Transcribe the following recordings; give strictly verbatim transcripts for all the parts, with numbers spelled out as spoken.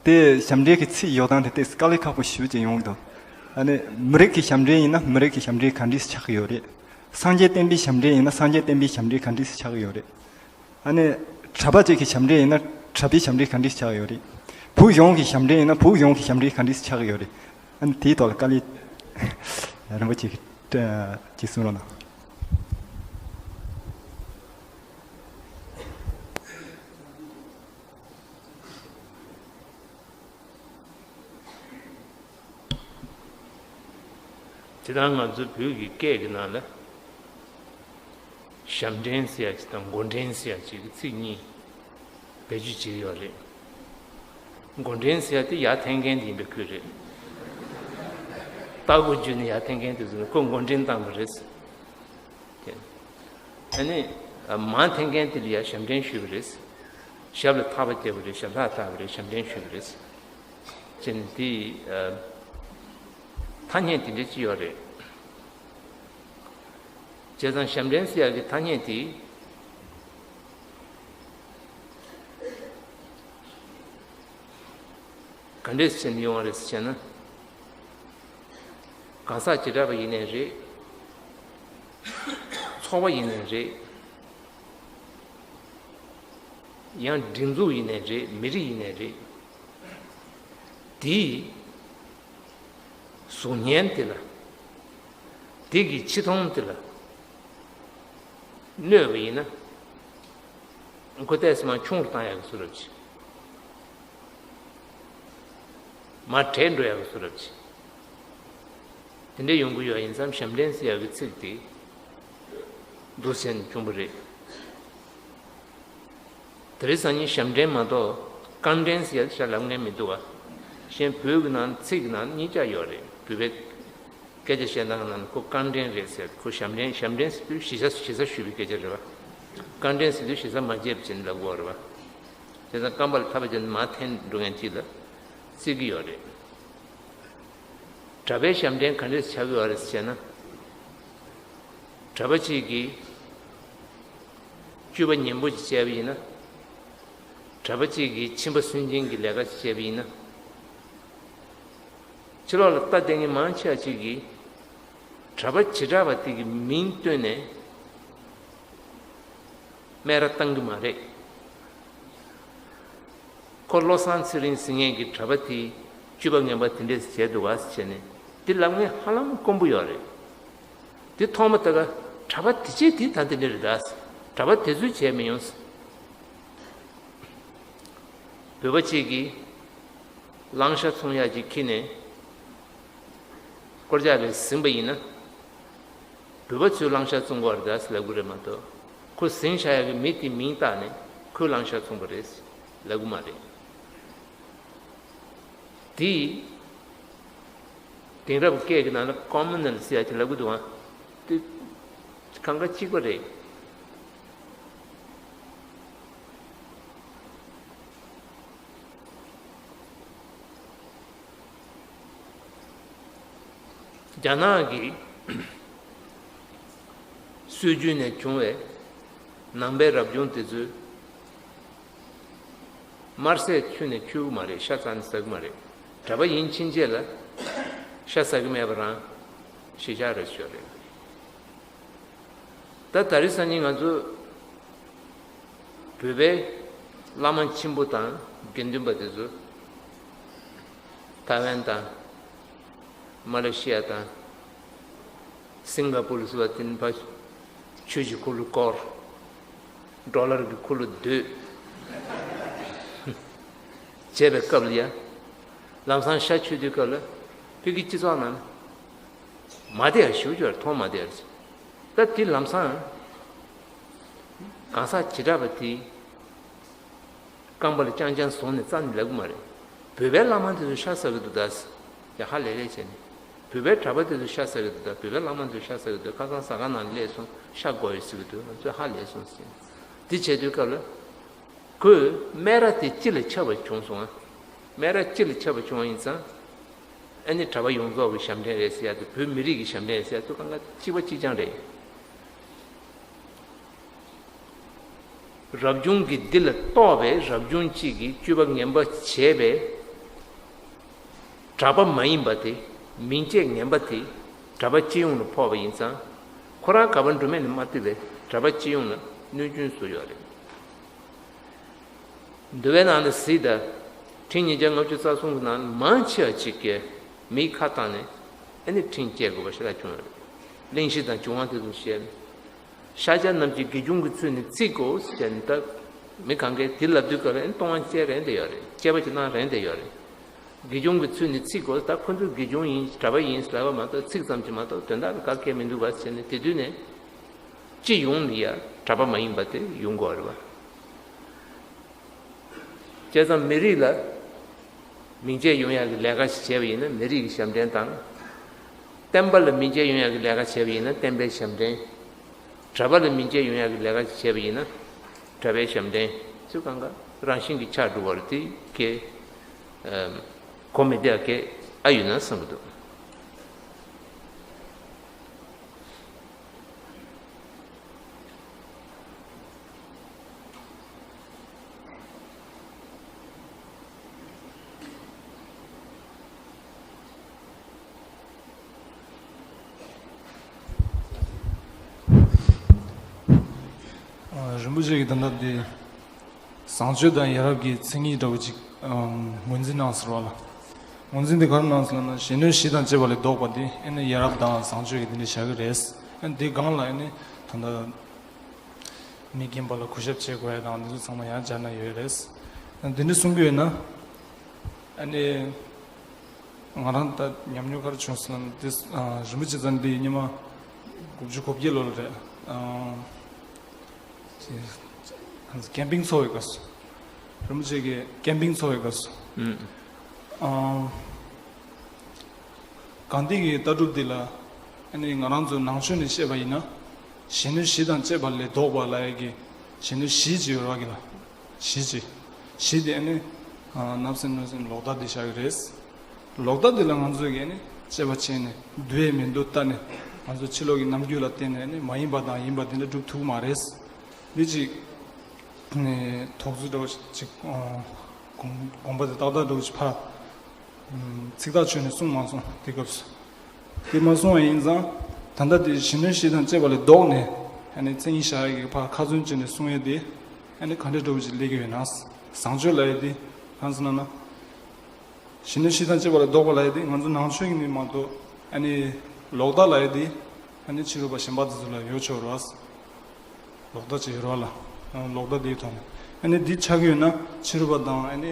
དེ་ཞབས་འདྲེན་གྱི་ཚིག་ཡོད་སྟངས་དེ་ཏོག་ཙམ་དཀའ་ལས་ཁག་པོ་ཞེ་པོ་ཅིག་ཡོང་གི་འདུག་ཨ་ནི་མི་རིགས་ཀྱི་ཞབས་འདྲེན་ཡིན་ན་མི་རིགས་ཀྱི་ཞབས་འདྲེན་ག་འདྲས་ཆགས་ཀྱི་ཡོད་རེད། སངས་རྒྱས་བསྟན་པའི་ཞབས་འདྲེན་ཡིན་ན་སངས་རྒྱས་བསྟན་པའི་ཞབས་འདྲེན་ག་འདྲས་ཆགས་ཀྱི་ཡོད་རེད། ཨ་ནི་གྲྭ་པ་གཅིག་གི་ཞབས་འདྲེན་ཡིན་ན་གྲྭ་པའི་ཞབས་འདྲེན་ག་འདྲས་ཆགས་ཀྱི་ཡོད་རེད། བོད་གཞུང་གི་ཞབས་འདྲེན་ཡིན་ན་བོད་གཞུང་གི་ཞབས་འདྲེན་ག་འདྲས་ཆགས་ཀྱི་ཡོད་རེད། ཨ་ནི་དེའི་ཐོག་ལ་དཀའ་ལས་རིན་པོ་ཆེ་གིས་ཅིག་གསུང་རོགས་གནང་། དེ་དང་ང་ཚོའི་བོད་ཀྱི་སྐད་ཀྱི་ནང་ལ་ཞབས་འདྲེན་ཟེར་ཡ་ཅིག་དང་མགོ་འདྲེན་ཟེར་ཡ་ཅིག་གི་ཚིག་གཉིས་བེད་སྤྱོད་བྱེད་ཀྱི་ཡོད་རེད། མགོ་འདྲེན་ཟེར་ཡ་དེ་ཡར་འཐེན་མཁན་དེ་ཡིན་པའི་ཁུལ་རེད། ལྟག་གུ་འཇུས་ནས་ཡར་འཐེན་མཁན་དེ་ཚོ་ནི་ཁོ་མགོ་འདྲེན་བཏང་བ་རེད། ཨ་ནི་མར་འཐེན་མཁན་དེ་ལ་ཡང་ཞབས་འདྲེན་ཞུས་པ་རེད། ཞབས་ལ་ཐག་པ་བརྒྱབ་པ་རེད། ཞབས་ལ་ཐག་པ་རེད། ཞབས་འདྲེན་ཞུས་པ་རེད། ཅེས་ནི་དེ་ཐ་སྙད་དེ་འདྲ་ཅིག་ཡོད་རེད། བྱས་ཙང་ཞབས་འདྲེན་ཟེར་ཡག་གི་ཐ་སྙད་དེ་ག་འདྲས་བྱས་ནས་ཡོང་བ་རེད་ཟེར་བྱས་ན། གང་ཟག་བྱེ་བྲག་པ་ཡིན་ནའི་རེད། ཚོགས་པ་ཡིན་ནའི་རེད། ཡང་སྒྲིག་འཛུགས་ཡིན་ནའི་རེད། མི་རིགས་ཡིན་ནའི་རེད། དེའི་གཟུགས་བརྙན་དེ་ལ། དེ་གི་ཕྱི་མཐོང་དེ་ལ་གནོད་པ་ཡིན་ན། ཁོ་ཏོག་ཙམ་མར་ཆུང་རུ་བཏང་ཡག་གི་བཟོ་འདྲ་ཅིག་མར་བྲལ་འགྲོ་ཡག་གི་བཟོ་འདྲ་ཅིག་དེ་འདྲ་ཡོང་གི་ཡོད་ཡིན་ཙང་ཞབས་འདྲེན་ཟེར་ཡག་གི་ཚིག་དེ་འདུག་སེ་བྱུང་བ་རེད། དེ་རིང་སང་ཉིན་ཞབས་འདྲེན་མ་གཏོགས་རྐང་འདྲེན་ཟེར་ཡག་ཞེ་དྲག་ལབ་མཁན་མི་འདུག་བ། གཞན་བོད་ཀྱི་ནང་ཚིག་གི་ནང་གཉིས་ཆ་ཡོད་རེད། བོད་པའི་སྐད་ཆ་བཤད་སྟངས་ནང་ཁོ་རྐང་འདྲེན་རེད་ཟེར། ཁོ་ཞབས་འདྲེན། ཞབས་འདྲེན་ཟེར་དུས་གཞི་ཆ་གཞི་རྩ་ཞུ་བའི་སྐད་ཆ་རེད་བ། རྐང་འདྲེན་ཟེར་དུས་གཞི་རྩ་མ་བརྗེད་པ་བྱས་ནས་ལབ་དགོས་རེད་བ། བྱས་ཙང་རྐང་པ་ལ་ཐག་པ་བརྒྱབ་ནས་མར་འཐེན་འགྲོ་མཁན་གཅིག་ལ་བརྩི་གི་ཡོད་རེད། གྲྭ་པའི་ཞབས་འདྲེན་ག་འདྲས་ཆགས་ཀྱི་ཡོད་རེད་ཟེར་ན། གྲྭ་པ་གཅིག་གིས་སྤྱོད་པ་ངན་པ་ཅིག་བྱས་པ་ཡིན་ན། གྲྭ་པ་གཅིག་གིས་ཁྱིམ་པ་སུན་འབྱིན་གྱི་ལས་ཀ་ཅིག་བྱས་པ་ཡིན་ན། ཕྱི་ལོགས་ལ་ལྟ་བསྡད་མཁན་མང་ཆེ་བ་ཅིག་གིས་གྲྭ་པ་བྱེ་བྲག་པ་དེ་གི་མིང་བཏོན་ནས་སྨད་ར་བཏང་གི་མ་རེད། ཁོ་བློ་བཟང་ཚེ་རིང་ཟེར་མཁན་གྱི་གྲྭ་པ་དེས་སྤྱོད་པ་ངན་པ་དེ་འདྲས་བྱས་འདུག་ག་ཟེར་བྱས་ནས་དེ་ལབ་མཁན་ཧ་ལམ་དཀོན་པོ་ཡོད་རེད། དེ་མཐོང་མ་ཐག་གྲྭ་པ་དེ་བྱས་དེ་ད་དེ་འདྲ་རེད་ད། གྲྭ་པ་དེ་ཚོས་བྱས་མི་ཡོང་། བོད་པ་གཅིག་གིས་གླང་ཤ་འཚོང་ཡག་ཅིག་ཁྱེར་ནས་སྐོར་རྒྱག་ལ་ཟིན་པ་ཡིན་ན། བོད་པ་ཚོས་གླང་ཤ་བཙོང་གི་ཡོད་རེད་ཟེར་ལབ་ཀྱི་རེད་མ་གཏོགས། ཁོ་ཟིན་བཞག་ཡག་གི་མི་དེའི་མིང་བཏགས་ནས་ཁོས་གླང་ཤ་བཙོང་པ་རེད་ལབ་ཀྱི་མ་རེད། དེ་དེང་རབས་སྐད་ཀྱི་ནང་ལ་ཀོ་མུ་ནལ་ཟེར་ཡག་ཅིག་ལབ་ཀྱི་འདུག་ཨ། དེ་གང་ག་གཅིག་པ་རེད། རྒྱ་ནག་གི་སྲོལ་རྒྱུན་ནས་བྱུང་བའི་ནང་པའི་རབ་བྱུང་དེ་ཚོས་དམར་ཟས་ཁྱོན་ནས་མཆོད་ཀྱི་མ་རེད། ཤ་རྩ་ནས་ཟ་གི་མ་རེད། གྲྭ་པ་ཡིན་ཕྱིན་ཆད་ལ་ཤ་ཟ་གི་མེད་པ་རང་གཞིར་བཞག་རེད་ཤོད་རེད། ད་ད་རེས་སང་ཉིན་ང་ཚོ་བོད་པའི་བླ་མ་ཆེན་པོ་དང་དགེ་འདུན་པ་དེ་ཚོ་ཐའེ་ཝན་དང་མ་ལེ་ཤི་ཡ་དང་སིང་ག་པུར་ཟེར་བ་དེ་ནི་ཕ་ཆོས་ཀྱི་འཁོར་ལོ་བསྐོར། ཌོ་ལར་གྱི་འཁོར་ལོ་སྡོད་བྱས་པའི་སྐབས་ལ་ཡ། ལམ་སང་ཤ་མཆོད་དུས་སྐབས་ལ་བོད་ཀྱི་སྤྱི་ཚོགས་ནང་མ་བསྡད་ཡ་ཞུ་རྒྱུར་མཐོང་མ་བསྡད་ཡ། ད་དེ་ལམ་སང་གང་ཟག་བྱེ་བྲག་པ་དེ་རྐང་པ་ལ་རྐྱང་རྐྱང་བཟུང་ནས་རྩ་ནས་ལབ་ཀྱི་མ་རེད། བོད་པའི་བླ་མ་དེ་ཚོ་ཤ་ཟ་གི་འདུག་ད་ཟེར་ཡ་ཧ་ལས་ལས་བྱས་ནས། བོད་པའི་གྲྭ་པ་དེ་ཚོ་ཤ་ཟ་གི་འདུག་ད། བོད་པའི་བླ་མ་དེ་ཚོ་ཤ་ཟ་གི་འདུག་ཁ་སང་ཟ་ཁང་ནང་སླེབས་སོང་། ཤ་དགོས་ཡོད་ཟེར་གི་འདུག་ང་ཚོས་ཧ་ལས་སོང་ཟེར། དེ་བྱས་དུས་སྐབས་ལ། ཁོས་སྨད་ར་དེ་སྤྱི་ལ་ཁྱབ་པ་བྱུང་སོང་ང་། སྨད་ར་སྤྱི་ལ་ཁྱབ་པ་བྱུང་བ་ཡིན་ཙང་། ཨ་ནི་གྲྭ་པ་ཡོངས་རྫོགས་ཀྱི་ཞབས་འདྲེན་རེད་ཟེར་ཡ་དེ་བོད་མི་རིགས་ཀྱི་ཞབས་འདྲེན་རེད་ཟེར་ཡ་དེ་གང་ག་གཅིག་པ་གཅིག་རྐྱང་རེད། རབ་བྱུང་གི་འདི་ལ་གཏོགས་པའི་རབ་བྱུང་གཅིག་གིས་སྤྱོད་པ་ངན་པ་བྱས་པའི་ གྲྭ་པ་མ་ཡིན་པ་དེ། མིང་བཅས་ངན་པ་དེ་གྲྭ་པ་སྤྱི་ཡོངས་ལ་ཕོག་པ་ཡིན་ཙང་། ཁོ་རང་ག་པར་འགྲོ་མིན་ལ་མ་ལྟོས་པའི་གྲྭ་པ་སྤྱི་ཡོངས་ལ་གནོད་སྐྱོན་བཟོ་ཡོད་རེད། འདུལ་བའི་ནང་ལ་གཟིགས་དང་། ཁྲིམས་ཉིས་བརྒྱ་ལྔ་བཅུ་རྩ་གསུམ་གྱི་ནང་མང་ཆེ་བ་ཅིག་གིས་མིའི་ཁ་བཏང་ནས་ཨ་ནི་ཁྲིམས་བཅད་དགོས་པ་ཞིག་ལ་བྱུང་ཡོད་རེད། གླེང་གཞི་དང་བྱུང་བ་དེ་ཚོ་བཤད་ནས། ཤཱཀྱ་རྣམས་ཀྱིས་དགེ་སྦྱོང་གི་ཚུལ་ནི་ཚིག་གོ་ཟེར་ནས། ད་མི་གང་གས་དེ་ལབ་དུས་སྐབས་ལ་ཨ་ནི་གཏོང་བ་བཅད་རན་དེ་ཡོད་རེད། བཅད་པ་ཅིག་གནང་རན་དེ་ཡོད་རེད། དགེ་སྦྱོང་གི་ཚུལ་ནི་ཚིག་གོ། ད་ཁོ་ཚོ་དགེ་སྦྱོང་ཡིན་གྲྭ་པ་ཡིན་ལབ་པ་མ་གཏོགས་ཚིག་ཙམ་གྱིས་མ་གཏོགས་དོན་དག་ལ་ག་གེ་མི་འདུག་ག་ཟེར་ནས། དེ་དུས་ནས་སྤྱི་ཡོངས་ལ་ཡ་གྲྭ་པ་མ་ཡིན་པ་དེ་ཡོང་དགོས་རེད་བ། བྱས་ཙང་མི་རིགས་ལ་མིང་བཅས་ཡོང་ཡག་གི་ལས་ཀ་ཞིག་བྱས་པ་ཡིན་ན་མི་རིགས་ཀྱི་ཞབས་འདྲེན་དང་། བསྟན་པ་ལ་མིང་བཅས་ཡོང་ཡག་གི་ལས་ཀ་བྱས་པ་ཡིན་ན་བསྟན་པའི་ཞབས་འདྲེན། གྲྭ་པ་ལ་མིང་བཅས་ཡོང་ཡག་གི་ལས་ཀ་ཞིག་བྱས་པ་ཡིན་ན་གྲྭ་པའི་ཞབས་འདྲེན། ཚུལ་གང་ག་རང་བཞིན་གྱིས་ཆགས་འགྲོ་བ་རེད། དེ་གས་གོ་མི་བདེ་གས་ཨ་ཡོད་ན་བསམ་གྱི་འདུག་རིན་པོ་ཆེ་གིས་ད་ལྟ་འདི་བཟང་སྤྱོད་དང་ཡ་རབས་ཀྱི་མཚན་ཉིད་འདྲ་བོ་ཅིག་ངོས་འཛིན་གནང་ཟེར་བ་ལ། ངོས་འཛིན་འདི་ག་རེ་གནང་ཟེར་ན། གཞོན་ནུ་བཞི་དང་བཅས་པ་ལས་ལྡོག་པ་འདི་ཨ་ནི་ཡ་རབས་དང་བཟང་སྤྱོད་ཀྱི་འདི་འདྲ་བྱ་གི་རེད། ཨ་ནི་འདི་སྒང་ལ་ཨ་ནི་ད་ལྟ་མི་རྒན་པ་ལ་གུས་ཞབས་བྱེད་དགོས་ཡ་དང་འདི་ཚོ་ཚང་མ་ཡང་སྦྱར་ན་ཡོད་རེད། ཨ་ནི་འདི་འདྲ་གསུང་གི་ཡོད་ན། ཨ་ནི་ང་རང་ད་ཉམས་མྱོང་ག་རེ་བྱུང་ཟེར་ན། འདི་རིན་པོ་ཆེ་ཚང་འདི་སྔོན་མ་དགུ་བཅུ་གོ་བརྒྱད་ལོ་ལ་རེད། ཨ། ཀེམ་པིང་ཚོགས་པའི་སྐབས་སུ། རིན་པོ་ཆེ་གིས་ཀེམ་པིང་ཚོགས་པའི་སྐབས་སུ། ཨ། གང་འདི་གི་ལྟ་གྲུབ་འདི་ལ་ཨ་ནི་ང་རང་ཚོ་ནང་ཆོས་ནས་བཤད་པ་ཡིན་ན། གཞོན་ནུ་བཞི་དང་བཅས་པ་ལས་ལྡོག་པ་ལབ་ཡ་གི་གཞོན་ནུ་བཞི་ཅིག་ཡོད་རེད་བ་གི་ལ། བཞི་ཅིག་བཞི་དེ་ཨ་ནི་བརྣབ་སེམས་གནོད་སེམས་ལོག་ལྟ་འདི་བཞག་གི་རེད། ལོག་ལྟ་འདི་ལ་ང་ཚོས་ཀྱིས་ནི་དཔྱད་པ་བྱས་ནས་འདུལ་བའི་མིང་དུ་བཏགས་ནས། ང་ཚོ་ཕྱི་ལོགས་ཀྱི་རྣམ་འགྱུར་ལ་བརྟེན་ནས་ནི་མ་ཡིན་པ་དང་ཡིན་པ་འདི་འདྲ་སྒྲུབ་ཐུབ་མ་རེད། འདི་ཅིག་ནི་དོགས་ཚུལ་འདྲ་བོ་ཅིག་དགོངས་དགོངས་པ་དེ་ཏག་ཏག་འདྲ་བོ་ཅིག་ཕར་ཚིག་ཐག་ཆོད་ནས་གསུངས་མ་སོང་། དེ་སྐབས་སུ་དེ་མ་གསུངས་པ་ཡིན་ཙང་། ད་ལྟ་དེ་གཞོན་ནུ་བཞི་དང་བཅས་པ་ལས་ལྡོག་ནས་ཨ་ནི་མཚན་ཉིད་བཞག་ཡ་གི་ཕར་ཁ་ཚོན་བཅད་ནས་གསུང་ཡ་དེ་ཨ་ནི་ག་འདྲ་འདྲ་བོ་ཅིག་སླེབས་ཀྱི་ཡོད་ན། བཟང་སྤྱོད་ལབ་ཡ་དེ་གང་ཟེར་ན་ན། གཞོན་ནུ་བཞི་དང་བཅས་པ་ལས་ལྡོག་པ་ལབ་ཡ་དེ་ང་ཚོ་ནང་ཆོས་ཀྱི་ནི་མ་གཏོགས། ཨ་ནི་ལོག་ལྟ་ལབ་ཡ་དེ་ཨ་ནི་ཕྱི་རོལ་པ་གཞན་པ་དེ་ཚོ་ལ་ཡོད་ཆོག་རོགས། ལོག་ལྟ་ཅིག་ཡོད་རོགས་ལ། ལོག་ལྟ་དེའི་ཐོག་ནས་ཨ་ནི་འདི་ཆགས་ཀྱི་ཡོད་ན། ཕྱི་རོལ་པ་དང་ཨ་ནི་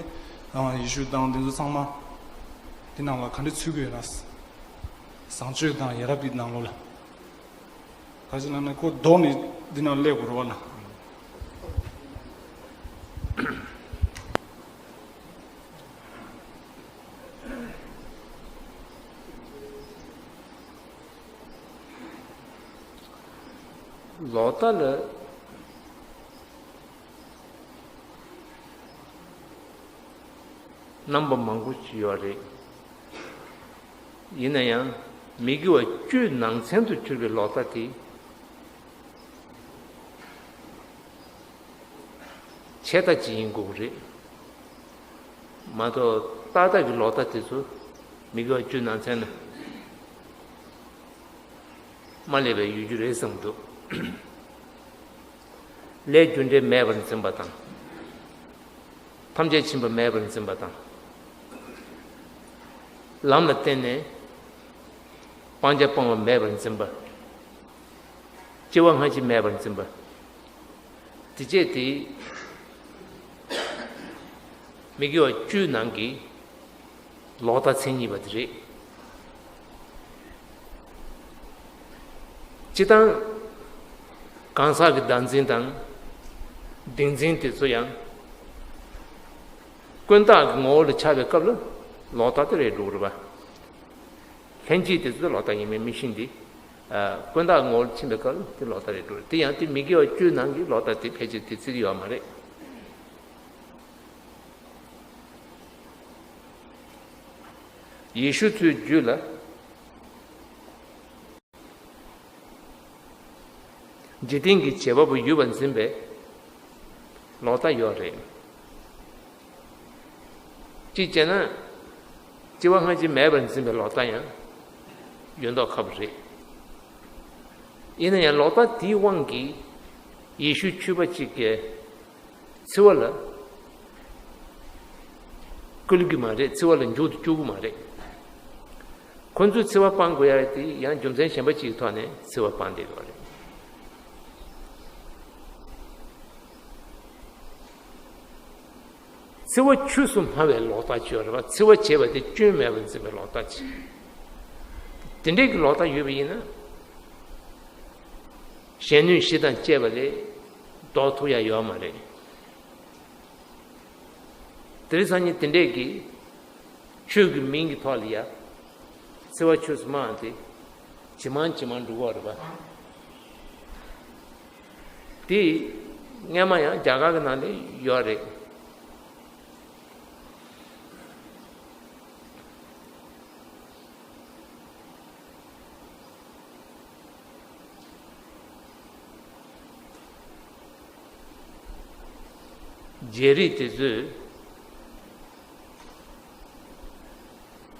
ཡེ་ཤུ་དང་དེ་ཚོ་ཚང་མ་དེ་ནང་ལ་ག་འདྲ་ཚུད་ཀྱི་ཡོད་ན། བཟང་སྤྱོད་དང་ཡ་རབས་ཀྱི་ནང་ལོགས་ལ། ག་ཅི་ལབ་ན་ཁོ་ལྡོག་ནས་འདི་ནང་སླེབས་དགོས་རེད་བ་ལ། ལོག་ལྟ་ལ་རྣམ་པ་མང་པོ་ཞིག་ཡོད་རེད། ཡིན་ན་ཡང་མི་དགེ་བ་བཅུའི་ནང་ཚན་དུ་གྱུར་པའི་ལོག་ལྟ་དེ་ཆད་ལྟ་ཅིག་ཡིན་དགོས་ཀྱི་རེད། མ་གཏོགས་ཏག་ཏག་གི་ལོག་ལྟ་དེ་ཚོ་མི་དགེ་བ་བཅུའི་ནང་ཚན་ན་མ་སླེབས་པའི་ཡོད་རྒྱུ་རེད་བསམ་འདུག་ལས་རྒྱུ་འབྲས་མེད་པར་འཛིན་པ་དང་། ཐམས་ཅད་མཁྱེན་པ་མེད་པར་འཛིན་པ་དང་། ལམ་ལ་བརྟེན་ནས་སྤང་བྱ་སྤང་བ་མེད་པར་འཛིན་པ། སྐྱེ་བ་སྔ་ཕྱི་མེད་པར་འཛིན་པ། དེ་བཅས་དེ་མི་དགེ་བ་བཅུའི་ནང་གི་ལོག་ལྟ་མཚན་ཉིད་པ་དེ་རེད། སྤྱིར་བཏང་གང་ཟག་གི་བདག་འཛིན་དང་། སྡིག་འཛིན་དེ་ཚོ་ཡང་ཀུན་བརྟགས་ཀྱི་ངོ་བོ་ལ་ཆགས་པའི་སྐབས་ལ་ལོག་ལྟ་དེ་རེད་འགྲོ་གི་རེད་པ། ལྷན་སྐྱེས་དེ་ཚོ་ལོག་ལྟ་ཡིན་མིན་མི་ཤེས་འདི། ཀུན་བརྟགས་ངོ་བོར་ཕྱིན་པའི་སྐབས་ལ་དེ་ལོག་ལྟ་རེད་འགྲོ། དེ་ཡང་དེ་མི་དགེ་བ་བཅུའི་ནང་གི་ལོག་ལྟ་དེ་ཕལ་ཆེར་དེ་ཚིག་ཡོད་མ་རེད། ཡེ་ཤུ་ཚོའི་རྒྱུད་ལ། འཇིག་རྟེན་གྱི་བྱེད་པ་པོ་ཡུལ་བ་འཛིན་པའི་ལོག་ལྟ་ཡོད་རེད། གཅིག་བྱས་ན། སྐྱེ་བ་སྔ་ཕྱི་མེད་པར་འཛིན་པའི་ལོག་ལྟ་ཡང་ཡོད་མདོག་ཁ་པོ་རེད། ཡིན་ན་ཡང་ལོག་ལྟ་དེའི་དབང་གིས་ཡེ་ཤུ་ཆོས་པ་གཅིག་གིས་འཚེ་བ་ལ་བསྐུལ་གྱི་མ་རེད། འཚེ་བ་ལ་འཇུག་ཏུ་བཅུག་གི་མ་རེད། ཁོ་ཚོས་འཚེ་བ་སྤང་དགོས་ཡ་དེ་ཡང་རྒྱུ་མཚན་གཞན་པ་གཅིག་གི་ཐོག་ནས་འཚེ་བ་སྤང་བསྡད་ཡོད་རེད། འཚེ་བ་ཆོས་སུ་སྨྲ་བའི་ལོག་ལྟ་ཅིག་ཡོད་རེད་པ། འཚེ་བ་བྱས་པ་དེ་སྐྱོན་མེད་པར་འཛིན་པའི་ལོག་ལྟ་ཅིག་དེ་འདྲའི་གི་ལོག་ལྟ་ཡོད་པ་ཡིན་ན། གཞན་གནོད་གཞི་དང་བཅས་པ་ལས་ལྡོག་ཐུབ་ཡ་ཡོད་མ་རེད། དེ་རིང་སང་ཉིན་དེ་འདྲས་ཀྱི་ཆོས་ཀྱི་མིང་གི་ཐོག་ལ་ཡ་འཚེ་བ་ཆོས་སུ་སྨྲ་བ་དེ་ཇེ་མང་ཇེ་མང་འགྲོ་གི་ཡོད་རེད་པ། དེ་སྔས་མ་ཡང་རྒྱ་གར་གྱི་ནང་ལ་ཡོད་རེད། རྒྱལ་རིགས་དེ་ཚོས་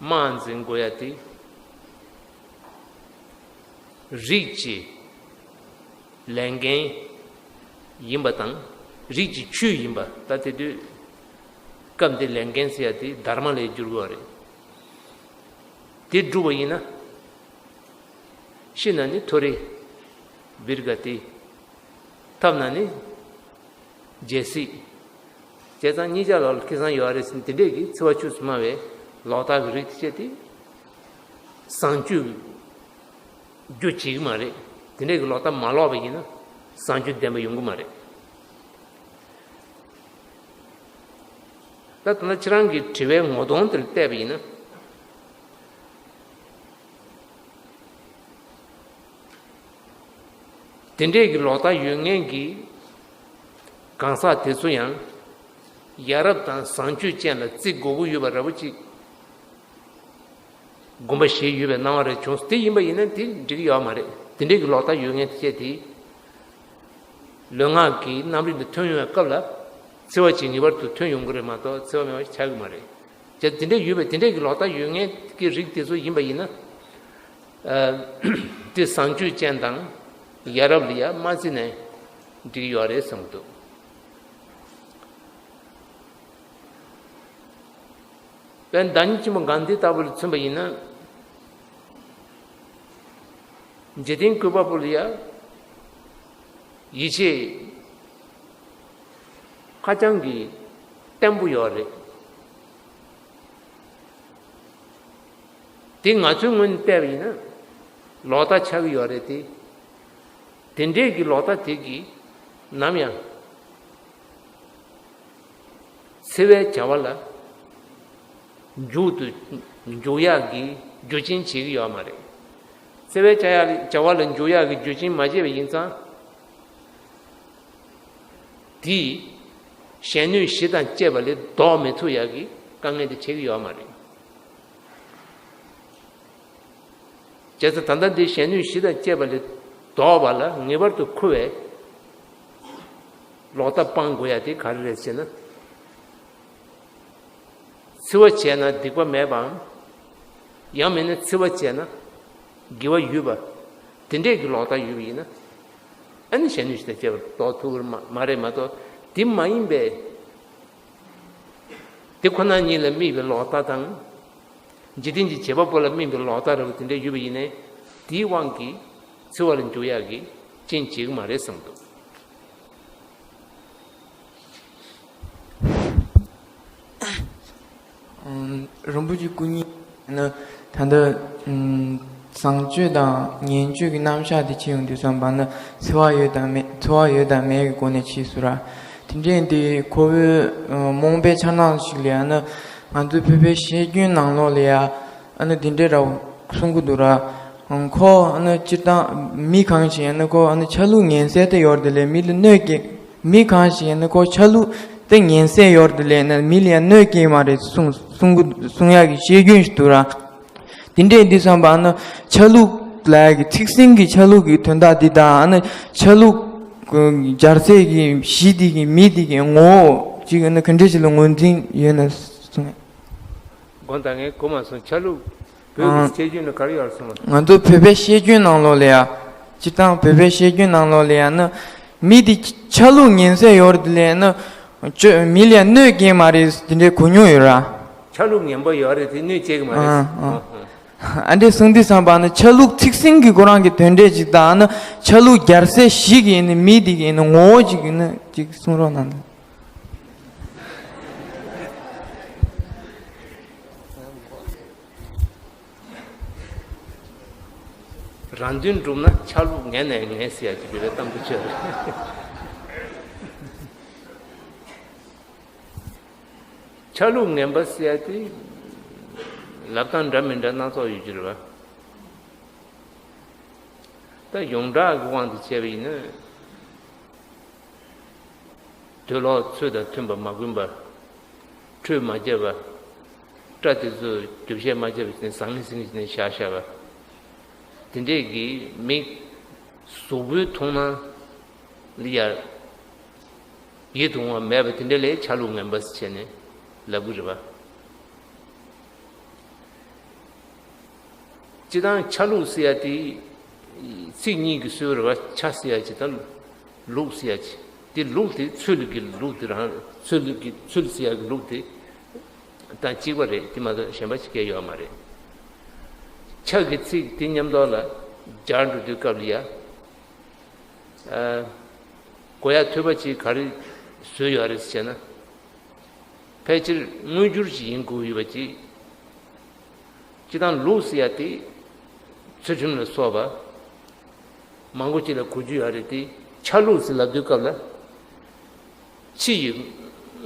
དམག་འཛིང་དགོས་ཡ་དེ་རིགས་ཀྱི་ལས་འགན་ཡིན་པ་དང་། རིགས་ཀྱི་ཆོས་ཡིན་པ། ད་དེ་དུས་སྐབས་འདི་ལས་འགན་ཟེར་ཡ་དེ་དྷརྨ་ལ་འགྱུར་དགོས་པ་རེད། དེ་བསྒྲུབ་པ་ཡིན་ན། ཤི་ན་ནི་མཐོ་རིས་བིརྒ་ཏི། ཐབས་ན་ནི་རྒྱལ་སྲིད། བྱས་ཙང་གཉིས་ཆ་ལ་ཁེ་བཟང་ཡོད་རེད་ཟེར་ནས་དེ་འདྲས་ཀྱི་འཚེ་བ་ཆོས་སུ་སྨྲ་བའི་ལོག་ལྟ་གི་རིགས་དེ་བྱས་ཏེ། བཟང་སྤྱོད་རྒྱུ་བྱེད་ཀྱི་མ་རེད། དེ་འདྲས་ཀྱི་ལོག་ལྟ་མ་ལོག་པ་ཡིན་ན་བཟང་སྤྱོད་ལྡན་པ་ཡོང་གི་མ་རེད། ད་ལྟ་ན་ཁྱེད་རང་གི་དྲི་བའི་ངོ་གདོང་དེར་བལྟས་པ་ཡིན་ན། དེ་འདྲས་ཀྱི་ལོག་ལྟ་ཡོད་མཁན་གྱི་གང་ཟག་དེ་ཚོ་ཡང་ཡ་རབས་དང་བཟང་སྤྱོད་ཅན་ལ་བརྩི་དགོས་ཀྱི་ཡོད་པ་འདྲ་པོ་ཅིག་དགོངས་པ་བཞེས་ཡོད་པའི་སྣང་བ་རེ་བྱུང་། དེ་ཡིན་པ་ཡིན་ན་དེ་འགྲིག་གི་ཡོད་མ་རེད། དེ་འདྲས་ཀྱི་ལོག་ལྟ་ཡོད་མཁན་དེ་བྱས་ཏེ། ལུས་ངག་གི་རྣམ་རིག་འདི་ཐོན་ཡོང་བའི་སྐབས་ལ་འཚེ་བ་ཅིག་ངེས་པར་དུ་ཐོན་ཡོང་གི་རེད་མ་གཏོགས་འཚེ་བ་མེད་པ་ཞིག་ཆགས་ཀྱི་མ་རེད། བྱས་དེ་འདྲས་ཡོད་པའི་དེ་འདྲས་ཀྱི་ལོག་ལྟ་ཡོད་མཁན་གྱི་རིགས་དེ་ཚོ་ཡིན་པ་ཡིན་ན། ཨ། དེ་བཟང་སྤྱོད་ཅན་དང་ཡ་རབས་ལ་ཡ་མ་བརྩིས་ནས་འགྲིག་ཡོད་རེད་བསམ་གྱི་འདུག་དཔེར་ན་བདག་ཉིད་ཆེན་པོ་གྷན་དྷི་ལྟ་བུ་ལ་མཚོན་པ་ཡིན་ན། འཇིག་རྟེན་བཀོད་པ་པོ་ལ་ཡ་ཡིད་ཆེས་ཧ་ཅང་གི་བརྟན་པོ་ཡོད་རེད། དེ་ང་ཚོའི་ངོས་ནས་བལྟས་པ་ཡིན་ན་ལོག་ལྟ་ཆགས་ཀྱི་ཡོད་རེད་དེ། དེ་འདྲས་ཀྱི་ལོག་ལྟ་དེ་གིས་ནམ་ཡང་འཚེ་བའི་བྱ་བ་ལ་འཇུག་ཏུ་འཇུག་ཡག་གི་རྒྱུ་རྐྱེན་བྱེད་ཀྱི་ཡོད་མ་རེད། འཚེ་བའི་བྱ་ཡག་བྱ་བ་ལ་འཇུག་ཡག་གི་རྒྱུ་རྐྱེན་མ་བྱས་པ་ཡིན་ཙང་། དེས་གཞན་གནོད་གཞི་དང་བཅས་པ་ལས་ལྡོག་མི་ཐུབ་ཡག་གི་དཀའ་ངལ་དེ་བྱེད་ཀྱི་ཡོད་མ་རེད། བྱས་ཙང་ད་ལྟ་འདི་གཞན་གནོད་གཞི་དང་བཅས་པ་ལས་ལྡོག་པ་ལ་ངེས་པར་དུ་ཁུ་བའི་ལོག་ལྟ་སྤང་དགོས་ཡ་དེ་ག་རེ་རེད་ཟེར་ན། འཚེ་བ་བྱས་ན་སྡིག་པ་མེད་པའམ། ཡང་མིན་ན་འཚེ་བ་བྱས་ན་དགེ་བ་ཡོད་པ། དེ་འདྲས་ཀྱི་ལོག་ལྟ་ཡོད་པ་ཡིན་ན། ཨ་ནི་གཞན་གནོད་གཞི་དང་བཅས་པ་ལྡོག་ཐུབ་ཀྱི་མ་མ་རེད་མ་གཏོགས་དེ་མ་ཡིན་པའི། དེ་ཁོ་ན་ཉིད་ལ་དམིགས་པའི་ལོག་ལྟ་དང་། འཇིག་རྟེན་གྱི་བྱེད་པ་པོ་ལ་དམིགས་པའི་ལོག་ལྟ་འདྲ་བོ་དེ་འདྲ་ཡོད་པ་ཡིན་ནའི། དེའི་དབང་གིས་འཚེ་བ་ལ་འཇུག་ཡག་གི་རྐྱེན་བྱེད་ཀྱི་མ་རེད་བསམ་འདུག་རིན་པོ་ཆེ་སྐུ་ཉིད་ནི་ད་ལྟ་བཟང་སྤྱོད་དང་ངན་སྤྱོད་ཀྱི་རྣམ་གཞག་དེ་ཕྱེ་ཡོང་དུས་ཙམ་པ་ནི་འཚེ་བ་ཡོད་དང་མེད། འཚེ་བ་ཡོད་དང་མེད་ཀྱི་སྒོ་ནས་ཕྱེ་སོང་ར། དེ་འདྲས་འདི་ཁོ་བོའི་རྨོངས་པའི་འཆར་སྣང་ཞིག་ལ་ཡང་ན་ང་ཚོའི་བོད་པའི་བཤད་རྒྱུན་ནང་ལོགས་ལ་ཡ་ཨ་ནི་འདི་འདྲས་ར་གསུང་གི་འདུག་ར། ཁོ་ཨ་ནི་སྤྱིར་བཏང་མི་གང་ཞིག་ཡིན་ན་ཁོ་ཨ་ནི་ཆ་ལུགས་ངན་གསལ་དེ་ཡོད་དེ་ལས་མི་ལ་གནོད་སྐྱེལ། མི་གང་ཞིག་ཡིན་ན་ཁོ་ཆ་ལུགས་དེ་ངན་གསལ་ཡོད་དེ་ལས་ན་མི་ལ་ཡང་གནོད་སྐྱེལ་མ་རེད་གསུང་གསུང་གི་གསུང་ཡག་གི་བཤད་རྒྱུན་ཞིག་འདུག་ར། དེ་འདྲས་འདི་བསམ་པ་ཨ་ནི་ཆ་ལུགས་ལ་ཡ་གི་ཚིག་ཟིན་གྱི་ཆ་ལུགས་ཀྱི་དོན་དག་འདི་དང་ཨ་ནི་ཆ་ལུགས་སྦྱར་ཚད་ཀྱི་གཞི་འདི་གི་མི་འདི་གི་ངོ་བོ་ཅིག་ཨ་ནི་ག་འདྲས་ཞིག་ལ་ངོས་འཛིན་ཡོད་ན་གསུང་ཡ། དགོངས་དག་ངས་གོ་མ་སོང་། ཆ་ལུགས་བོད་ཀྱི་ཨང་བཤད་རྒྱུན་ནི་ག་རེ་ཡོད་སོང་། ང་ཚོ་བོད་པའི་བཤད་རྒྱུན་ནང་ལོགས་ལ་ཡ། སྤྱིར་བཏང་བོད་པའི་བཤད་རྒྱུན་ནང་ལོགས་ལ་ཡ་ནི། མི་དེ་ཆ་ལུགས་ངན་ཚད་ཡོད་རེད་དེ་ལས་ནི། ཅོ་མི་ལ་ཡ་གནོད་སྐྱེལ་མ་རེད་དེ་འདྲའི་གོ་མྱོང་ཡོད་ར། ཆ་ལུགས་ངན་པ་ཡོད་རེད་དེ་གནོད་སྐྱེལ་གི་མ་རེད། ཨང་ཨང་། ཨ་འདྲས་གསུངས་དུས་ཙམ་པ་ནི་ཆ་ལུགས་ཚིག་ཟིན་གྱི་ཁོ་རང་གི་དོན་འབྲས་ཅིག་དང་ནི། ཆ་ལུགས་རྒྱལ་སྲས་ཞིག་ཡིན་ནི་མི་དེ་གི་ནི་ངོ་བོ་ཅིག་ཡིན་ནི་ཅིག་གསུང་རོགས་གནང་། རང་དོན་སྒྲུབ་ན་ཆ་ལུགས་ངན་ནས་ངན་ཟེར་ཡ་ཅིག་བོད་པའི་གཏམ་དུ་ཆོད་རེད། ཆ་ལུགས་ངན་པ་ཟེར་ཡ་དེ་ལབ་སྟངས་འདྲ་མི་འདྲ་སྣ་ཚོགས་ཡོད་ཀྱི་རེད་བ། ད་ཡོངས་གྲགས་ཀྱི་དབང་དུ་བྱས་པ་ཡིན་ན། དུག་ལོག་ཚོས་དང་མཐུན་པ་མ་གོན་པ། ཁྲུས་མ་བརྒྱབ་པ། སྐྲ་དེ་ཚོ་རྒྱུ་བཤལ་མ་བརྒྱབ་པ་བྱས་ནས་ཟང་ངེ་ཟིང་ངེ་བྱས་ནས་བཞག་བཞག་པ། དེ་འདྲས་ཀྱི་མི་གཟུགས་པོའི་མཐོང་སྣང་ལ་ཡ་ཡིད་དུ་འོང་བ་མེད་པ་དེ་འདྲས་ལ་ཆ་ལུགས་ངན་པ་ཟེར་བྱས་ནས་ལབ་གི་རེད་བ། སྤྱིར་བཏང་ཆ་ལུགས་ཟེར་ཡ་དེ་ཚིག་གཉིས་ཀྱི་སྲོལ་རེད་བ། ཆ་ཟེར་ཡ་ཅིག་དང་ལུགས་ཟེར་ཡ་ཅིག་དེ་ལུགས་དེ་ཚུལ་གྱི་ལུགས་དེ་རང་ཚུལ་གྱི་ཚུལ་ཟེར་ཡ་གི་ལུགས་དེ་དང་གཅིག་པ་རེད། དེ་མ་གཏོགས་གཞན་པ་ཅིག་གས་ཡོད་མ་རེད། ཆ་གི་ཚིག་དེ་མཉམ་དུ་ལ་སྦྱར་འགྲོ་དུས་སྐབས་ལ་ཡ། ཨ། གོ་ཡ་ཐོས་པ་ཅིག་ག་རེ་བཟོས་ཡོད་རེད་ཟེར་ན། ཕལ་ཆེར་མངོན་གྱུར་ཅིག་ཡིན་དགོས་ཡོད་པ་ཅིག་སྤྱིར་བཏང་ལུགས་ཟེར་ཡ་དེ་ཚུལ་ཁྲིམས་ལ་སོགས་པ། མང་པོ་ཅིག་ལ་གོ་རྒྱུ་ཡོད་རེད་དེ། ཆ་ལུགས་ཟེར་ལབ་དུས་སྐབས་ལ། ཕྱི་ཡི་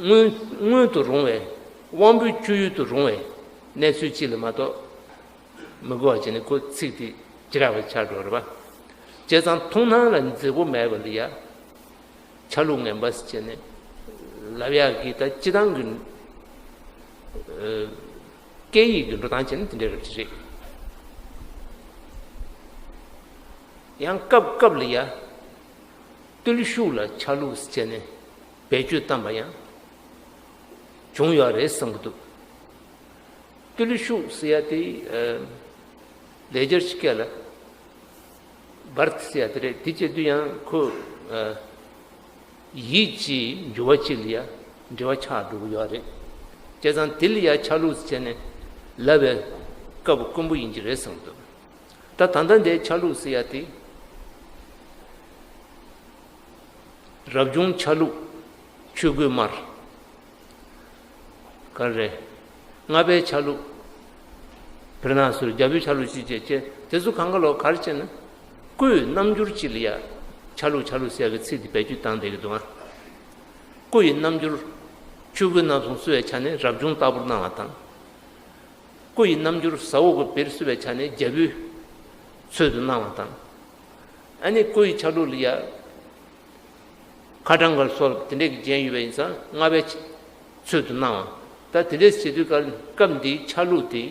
མངོན་མངོན་དུ་རུང་བའི་དབང་པོའི་སྤྱོད་ཡུལ་དུ་རུང་བའི་གནས་ཚུལ་ཅིག་ལ་མ་གཏོགས། མི་གོ་བ་བྱས་ནས་ཁོ་ཚིག་དེ་ཅི་རག་པ་ཆགས་འགྲོ་རེད་པ། བྱས་ཙང་མཐོང་སྣང་ལ་མཛེས་པོ་མེད་པ་ལ་ཡ། ཆ་ལུགས་ངན་པ་ཟེར་བྱས་ནས་ལབ་ཡག་གི་ད་སྤྱིར་བཏང་གི་ཨ། སྐད་ཡིག་གི་འགྲོ་སྟངས་བྱས་ན་དེ་འདྲ་རབ་ཅིག་རེད། ཡང་སྐབས་སྐབས་ལ་ཡ། བརྟུལ་ཞུགས་ལ་ཆ་ལུགས་ཟེར་བྱས་ནས་བེད་སྤྱོད་བཏང་པ་ཡང་བྱུང་ཡོད་རེད་བསམ་གྱི་འདུག་བརྟུལ་ཞུགས་ཟེར་ཡ་དེ་ཨ། ལེགས་སྦྱར་གྱི་སྐད་ལ་བར་ཟེར་ཡ་དེ་རེད། དེ་བྱེད་དུས་ཡང་ཁོ་ཨ། ཡིད་ཀྱི་འགྱུར་བ་གཅིག་ལ་ཡ་འབྲེལ་བ་ཆགས་འགྲོ་གི་ཡོད་རེད། བྱས་ཙང་དེ་ལ་ཡ་ཆ་ལུགས་ཟེར་བྱས་ནས་ལབ་པའི་སྐབས་དཀོན་པོ་ཡིན་གྱི་རེད་བསམ་གྱི་འདུག་ད་ད་ལྟ་འདིའི་ཆ་ལུགས་ཟེར་ཡ་དེ། རབ་བྱུང་ཆ་ལུགས་ཆོས་གོས་དམར། ག་རེ་རེད། ལྔ་པའི་ཆ་ལུགས། བེར་ནག་གསོལ། རྒྱལ་པོའི་ཆ་ལུགས་ཅི་བྱེད་ཅེས་དེ་ཚོ་གང་ག་ལོག་ག་རེ་བྱས་ན། སྐུའི་རྣམ་འགྱུར་ཅིག་ལ་ཡ། ཆ་ལུགས་ཆ་ལུགས་ཟེར་ཡ་གི་ཚིག་དེ་བེད་སྤྱོད་བཏང་བསྡད་ཀྱི་འདུག་ཨ། སྐུ་ཡི་རྣམ་འགྱུར། ཆོས་གོས་རྣམ་གསུམ་གསོལ་བའི་ཆ་ནས་རབ་བྱུང་ལྟ་བུར་སྣང་བ་དང་། སྐུ་ཡི་རྣམ་འགྱུར་ཟ་འོག་གི་བེར་གསོལ་བའི་ཆ་ནས་རྒྱལ་པོའི་ཚུལ་དུ་སྣང་བ་དང་། ཨ་ནི་སྐུ་ཡི་ཆ་ལུགས་ལ་ཡ། ཁ་བྲང་ག་ལ་སོགས་དེ་འདྲས་ཀྱི་རྒྱན་ཡོད་པ་ཡིན་ཙང་ལྔ་པའི་ཚུལ་དུ་སྣང་བ། ད་དེ་འདྲས་བྱེད་དུས་སྐབས་སྐབས་འདིའི་ཆ་ལུགས་དེ།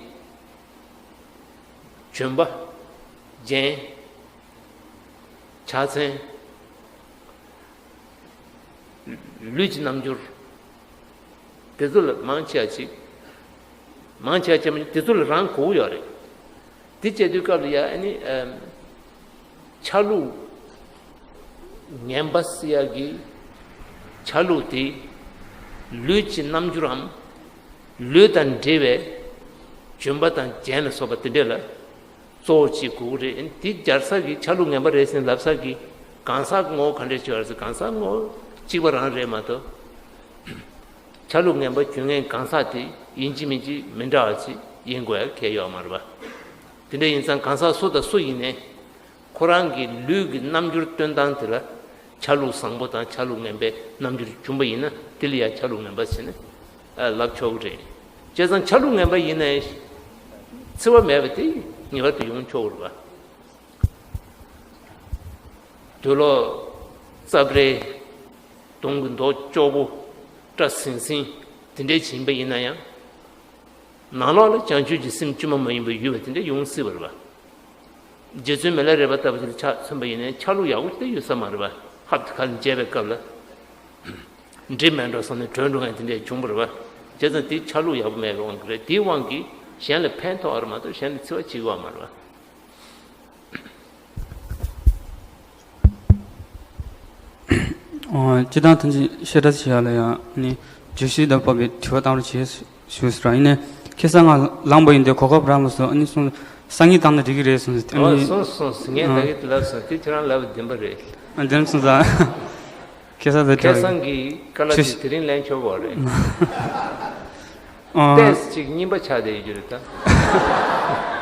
ལྗོན་པ། རྒྱན། ཕྱག་མཚན། ལུས་ཀྱི་རྣམ་འགྱུར། དེ་ཚོ་ལ་མང་ཆེ་བ་ཅིག་མང་ཆེ་བ་ཅིག་མ་གཏོགས་དེ་ཚོ་ལ་རང་གོ་གི་ཡོད་རེད། དེ་བྱེད་དུས་སྐབས་ལ་ཡ་ཨ་ནི་ཨམ། ཆ་ལུགས་ངན་པ་ཟེར་ཡག་གི་ཆ་ལུགས་དེ་ལུས་ཀྱི་རྣམ་འགྱུར་རམ། ལུས་དང་འབྲེལ་བའི་ལྗོན་པ་དང་རྒྱན་ལ་སོགས་པ་དེ་འདྲས་ལ་གཙོ་བོ་གཅིག་དགོས་ཀྱི་རེད། དེ་སྦྱར་ས་གི་ཆ་ལུགས་ངན་པ་རེད་ཟེར་ལབ་ས་གི་གང་ཟག་ངོ་བོ་ག་འདྲས་ཅིག་ཡོད་རེད་ཟེར། གང་ཟག་ངོ་བོ་གཅིག་པ་རང་རེད་མ་གཏོགས། ཆ་ལུགས་ངན་པ་གྱོན་མཁན་གང་ཟག་དེ་ཡིན་གཅིག་མིན་གཅིག་མི་འདྲ་བ་ཅིག་ཡིན་དགོས་ཡ་གལ་ཡོད་མ་རེད་པ། དེ་འདྲ་ཡིན་ཙང་གང་ཟག་སུ་དང་སུ་ཡིན་ནའི་ཁོ་རང་གི་ལུས་ཀྱི་རྣམ་འགྱུར་སྟོན་སྟངས་དེ་ལ་ཆ་ལུགས་བཟང་པོ་དང་ཆ་ལུགས་ངན་པའི་རྣམ་འགྱུར་བྱུང་པ་ཡིན་ན་དེ་ལ་ཡང་ཆ་ལུགས་ངན་པ་ཟེར་ནས་ལབ་ཆོག་གི་རེད། བྱས་ཙང་ཆ་ལུགས་ངན་པ་ཡིན་ནའི་འཚེ་བ་མེད་པ་དེ་ངེས་པར་དུ་ཡོང་ཆོག་གི་རེད་པ། དུག་ལོག་རྩབ་རལ་གདོང་གི་མདོག་སྐྱོ་པོ་སྐྲ་ཟིང་ཟིང་དེ་འདྲས་བྱིན་པ་ཡིན་ན་ཡང་། ནང་ལོགས་ལ་བྱང་ཆུབ་ཀྱི་སེམས་བཅོས་མ་མ་ཡིན་པ་ཡོད་པ་དེ་འདྲ་ཡོང་སྲིད་པ་རེད་པ། རྗེ་བཙུན་མི་ལ་རས་པ་ལྟ་བུ་ཞིག་ལ་ཆ་མཚོན་པ་ཡིན་ནའི་ཆ་ལུགས་ཡག་པོ་ཞིག་ཡོད་ས་མ་རེད་པ། ཧབ་ཏེ་ཁ་ལ་འཇལ་བའི་སྐབས་ལ། འགྲིག་མེད་འགྲོ་སོང་ནས་བྲོས་འགྲོ་མཁན་དེ་འདྲ་བྱུང་བ་རེད་པ། བྱས་ཙང་དེ་ཆ་ལུགས་ཡག་པོ་མེད་པའི་དབང་གིས་རེད། དེའི་དབང་གིས་གཞན་ལ་ཕན་ཐོགས་པ་རེད་མ་གཏོགས་གཞན་ལ་འཚེ་བ་བྱེད་དགོས་པ་མ་རེད་པ། ཨོ། སྤྱིར་བཏང་ཐམས་ཅད་བཤད་གྲྭ་བྱེད་ཡ་ལ་ཡང་ནི་བརྗོད་གཞི་དང་བབ་པའི་དྲི་བ་བཏང་རོགས་བྱེད་ཞུས་ཟེར་བ་ཡིན་ནའི་ཁ་སང་ང་ལངས་པ་ཡིན་དུས་གོ་སྐབས་རག་མ་སོང་། ཨ་ནི་སོང་སང་ཉིན་བཏང་ན་འགྲིག་གི་རེད་གསུངས་ཟེར། ཨ་ཨོ་ནི་སོང་སོང་ཟེར། ངས་ད་གིན་ལབ་སོང་། དེ་ཁྱོད་རང་ལབ་བདེན་པ་རེད། ཨ་བདེན་སོང་ཙང་ཁ་སང་དེ་ཁ་སང་གི་ཀ་ལ་ཆུ་དེ་དེ་རིང་ལེན་ཆོག་གོ་རེད། ཨོ། ཏེས་ཅིག་རྙིང་པ་ཆགས་བསྡད་ཡོད་རྒྱུ་རེད་ད།